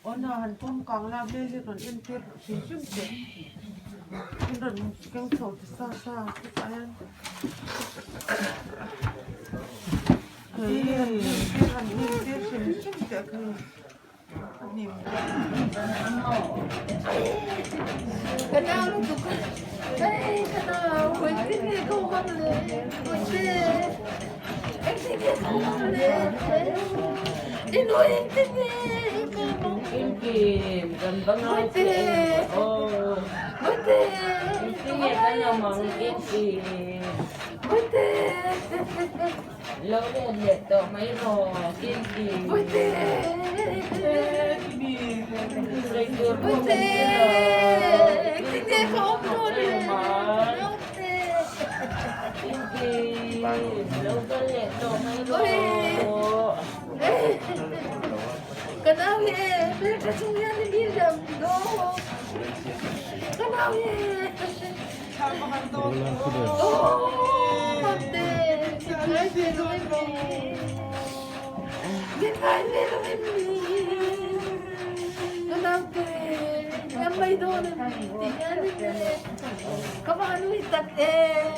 Awna han pawm kang la hmel hi rawn entir hrim hrim teh in rawn keng chho ta sa sa chutah hian hei hi han entir han entir hrim hrim teh kha a hnim Kim Kim kan va ngai che em aw Engtin nge kan awm ang Kim Kim Lo let leh tawh mai rawh Kim Kim Sawi tur pawh kan hre lo Kim Kim Kim Kim lo kal leh tawh mai rawh. Ka nau hi hmeltha chung hian i mi liam dawn ka nau hi aw mate min ngai ve lo em ni min ngai ve lo em ni ka nau te em mai dawn em ni ti hian in ka va han ui tak em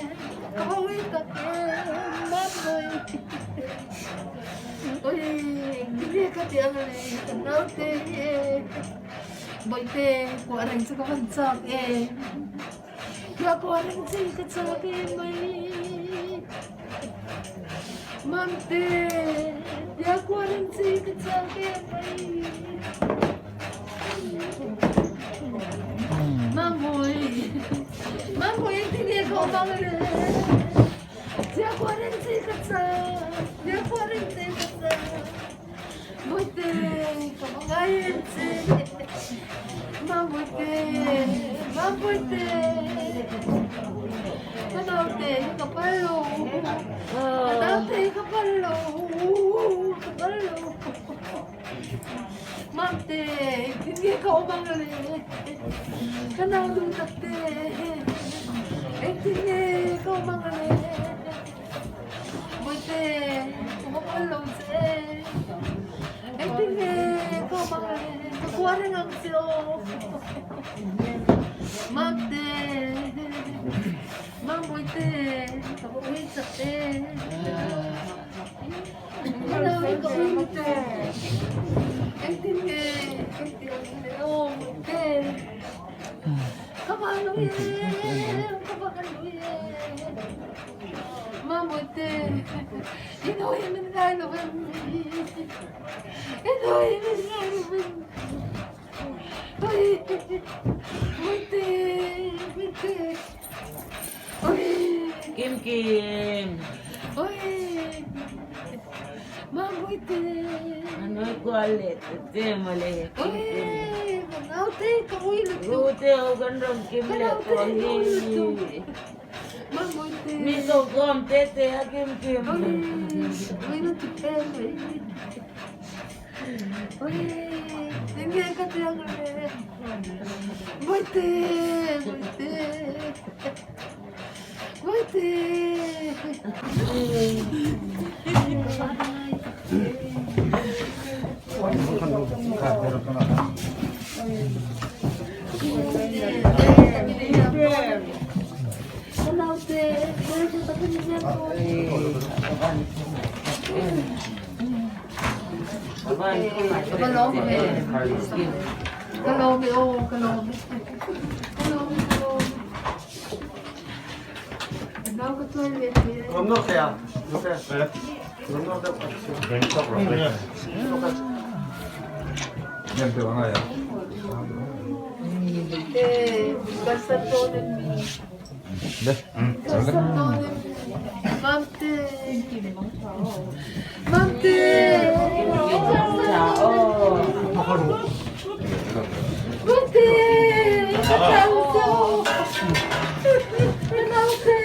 ka va ui tak em mambawi. Ui tinge ka tih ang le ka naute hi e bawihte kuah reng chu ka han chak e tia kuah reng che hi ka chak e mai mamte tia kuah reng che hi ka chak e mai mambawi mambawi tinge ka awm ang le. Ka nau duh tak te engtin nge ka awm ang le Bawihte ka va phal lo che engtin nge ka awm ang le ka kuah reng ang che aw Mamte Mam Bawihte ka va ui chak e ka nau hi ka ui lutuk engtin nge ka tih ang le aw Bawihte. Ka va lui em, ka va han lui em. Mamawite, i nui min ngai lo em ni? I nui min ngai lo em ni? Ui, Mawite, Mawite. Ui. Kim Kim. Ui, Mamawite. A nui kual leh ta che mawle Kim Kim. Ui, ka naute ka ui lutuk. Rute ho kan rawn kim leh tawh hi. Mamawite. Mi ko kawm te te a Kim Kim. Ui, ui lutuk em mai. Ui, tinge ka ti ang le. Mawite, Mawite. Mawite. Ka naute, Ka va lawm ve. Ka lawm e aw, ka lawm e. Ka lawm e, ka lawm e. Ka nau ka tuai ve thei e. Te, kalsan dawn em mi? Kalsan dawn em mi? Mamte. Mamte. Mamte. Ka chau che aw. Ka nau te.